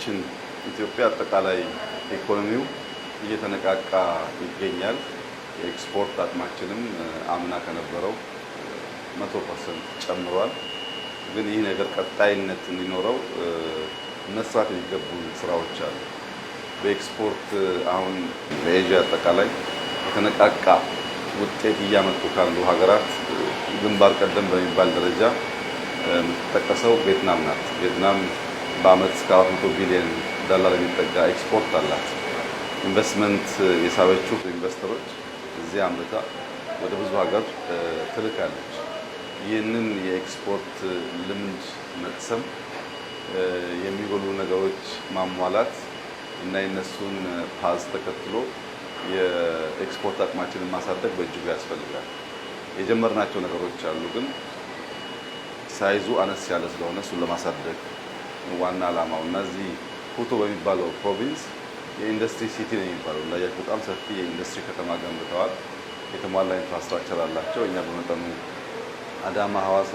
ሀገራችን ኢትዮጵያ አጠቃላይ ኢኮኖሚው እየተነቃቃ ይገኛል። የኤክስፖርት አቅማችንም አምና ከነበረው 100% ጨምሯል። ግን ይህ ነገር ቀጣይነት እንዲኖረው መስራት የሚገቡ ስራዎች አሉ። በኤክስፖርት አሁን በኤዥያ አጠቃላይ የተነቃቃ ውጤት እያመጡ ካሉ ሀገራት ግንባር ቀደም በሚባል ደረጃ የምትጠቀሰው ቪየትናም ናት። ቪየትናም በአመት እስከ 400 ቢሊዮን ዶላር የሚጠጋ ኤክስፖርት አላት። ኢንቨስትመንት የሳበችው ኢንቨስተሮች እዚህ አምርታ ወደ ብዙ ሀገር ትልካለች። ይህንን የኤክስፖርት ልምድ መቅሰም፣ የሚጎሉ ነገሮች ማሟላት እና የነሱን path ተከትሎ የኤክስፖርት አቅማችንን ማሳደግ በእጅጉ ያስፈልጋል። የጀመርናቸው ነገሮች አሉ፣ ግን size ኡ አነስ ያለ ስለሆነ እሱን ለማሳደግ ዋና ዓላማው እና እዚህ ፉቶ በሚባለው province የኢንዱስትሪ city ነው የሚባለው። እንዳያችሁ በጣም ሰፊ የኢንዱስትሪ ከተማ ገንብተዋል። የተሟላ infrastructure አላቸው። እኛ በመጠኑ አዳማ፣ ሐዋሳ፣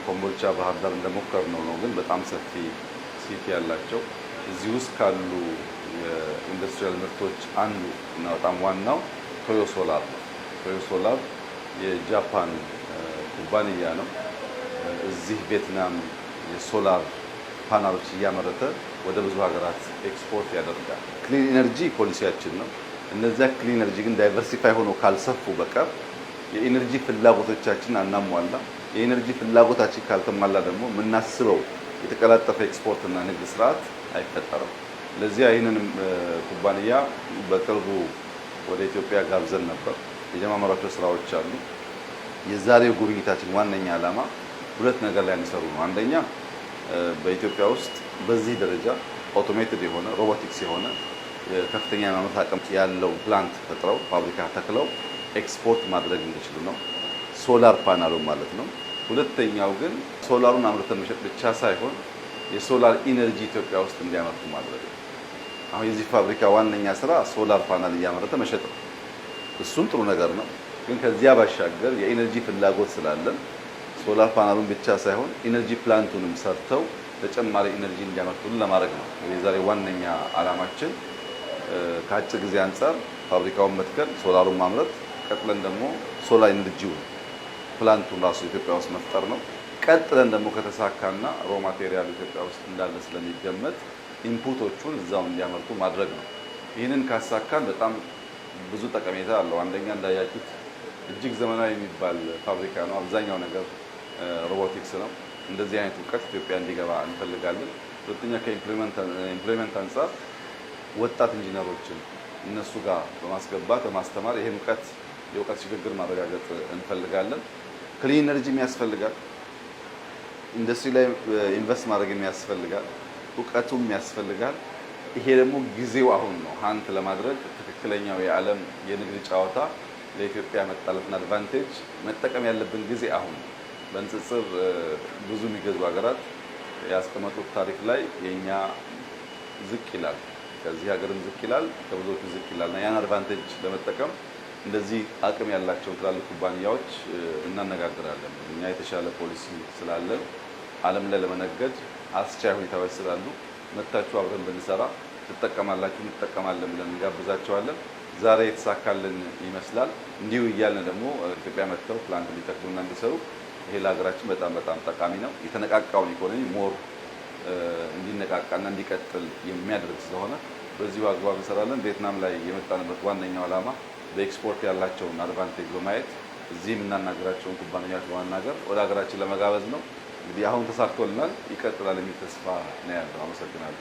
ኮምቦልቻ፣ ባህር ዳር እንደሞከርነው ነው፣ ግን በጣም ሰፊ city ያላቸው እዚህ ውስጥ ካሉ የ industrial ምርቶች አንዱ እና በጣም ዋናው ቶዮ ሶላር ነው። ቶዮ ሶላር የጃፓን ኩባንያ ነው። እዚህ ቪየትናም የ solar panel ኦች እያመረተ ወደ ብዙ ሀገራት ኤክስፖርት ያደርጋል። Clean energy ፖሊሲያችን ነው። እነዚያ clean energy ግን diversify ሆኖ ካልሰፉ በቀር የ energy ፍላጎቶቻችን አናሟላ። የ energy ፍላጎታችን ካልተሟላ ደግሞ የምናስበው የተቀላጠፈ ኤክስፖርት እና ንግድ ስርዓት አይፈጠርም። ለዚያ ይህንንም ኩባንያ በቅርቡ ወደ ኢትዮጵያ ጋብዘን ነበር። የጀማመሯቸው ስራዎች አሉ። የዛሬው ጉብኝታችን ዋነኛ ዓላማ ሁለት ነገር ላይ የሚሰሩ ነው። አንደኛ፣ በኢትዮጵያ ውስጥ በዚህ ደረጃ automated የሆነ፣ ሮቦቲክስ የሆነ፣ ከፍተኛ የማምረት አቅም ያለው plant ፈጥረው ፋብሪካ ተክለው ኤክስፖርት ማድረግ እንዲችሉ ነው። Solar panel ኡ ማለት ነው። ሁለተኛው ግን ሶላሩን አምርተን መሸጥ ብቻ ሳይሆን የ solar energy ኢትዮጵያ ውስጥ እንዲያመርቱ ማድረግ ነው። አሁን የዚህ ፋብሪካ ዋነኛ ስራ solar panel እያመረተ መሸጥ ነው። እሱም ጥሩ ነገር ነው። ግን ከዚያ ባሻገር የ energy ፍላጎት ስላለን solar panel ኡን ብቻ ሳይሆን energy plant ኡንም ሰርተው ተጨማሪ energy እንዲያመርቱልን ለማድረግ ነው። የዛሬ ዋነኛ ዓላማችን ከአጭር ጊዜ አንጻር ፋብሪካውን መትከል፣ ሶላሩን ማምረት፣ ቀጥለን ደግሞ solar energy ውን plant ኡን ራሱ ኢትዮጵያ ውስጥ መፍጠር ነው። ቀጥለን ደግሞ ከተሳካና raw material ኡ ኢትዮጵያ ውስጥ እንዳለ ስለሚገመት input ኦቹን እዛው እንዲያመርቱ ማድረግ ነው። ይህንን ካሳካን በጣም ብዙ ጠቀሜታ አለው። አንደኛ፣ እንዳያችሁት እጅግ ዘመናዊ የሚባል ፋብሪካ ነው። አብዛኛው ነገር ሮቦቲክስ ነው። እንደዚህ አይነት እውቀት ኢትዮጵያ እንዲገባ እንፈልጋለን። ሁለተኛ፣ ከ employment አንጻር ወጣት ኢንጂነሮችን እነሱ ጋር በማስገባት በማስተማር ይሄን እውቀት የእውቀት ሽግግር ማረጋገጥ እንፈልጋለን። Clean energy ም ያስፈልጋል። ኢንዱስትሪ ላይ invest ማድረግ ያስፈልጋል። እውቀቱም ያስፈልጋል። ይሄ ደግሞ ጊዜው አሁን ነው። Hunt ለማድረግ ትክክለኛው የዓለም የንግድ ጨዋታ ለኢትዮጵያ ያመጣለትን advantage መጠቀም ያለብን ጊዜ አሁን ነው። በንጽጽር ብዙ የሚገዙ ሀገራት ያስቀመጡት ታሪፍ ላይ የኛ ዝቅ ይላል። ከዚህ ሀገርም ዝቅ ይላል፣ ከብዙዎቹ ዝቅ ይላል እና ያን advantage ለመጠቀም እንደዚህ አቅም ያላቸውን ትላልቅ ኩባንያዎች እናነጋግራለን። እኛ የተሻለ ፖሊሲ ስላለን፣ ዓለም ላይ ለመነገድ አስቻይ ሁኔታዎች ስላሉ መጥታችሁ አብረን ብንሰራ ትጠቀማላችሁ፣ እንጠቀማለን ብለን እንጋብዛቸዋለን። ዛሬ የተሳካልን ይመስላል። እንዲሁ እያልን ደግሞ ኢትዮጵያ መጥተው plant እንዲተክሉና እንዲሰሩ ይሄ ለሀገራችን በጣም በጣም ጠቃሚ ነው። የተነቃቃውን ኢኮኖሚ more እንዲነቃቃና እንዲቀጥል የሚያደርግ ስለሆነ በዚሁ አግባብ እንሰራለን። ቪየትናም ላይ የመጣንበት ዋነኛው ዓላማ በኤክስፖርት ያላቸውን advantage በማየት እዚህ የምናናገራቸውን ኩባንያዎች በማናገር ወደ ሀገራችን ለመጋበዝ ነው። እንግዲህ አሁን ተሳክቶልናል፣ ይቀጥላል የሚል ተስፋ ነው ያለው። አመሰግናለሁ።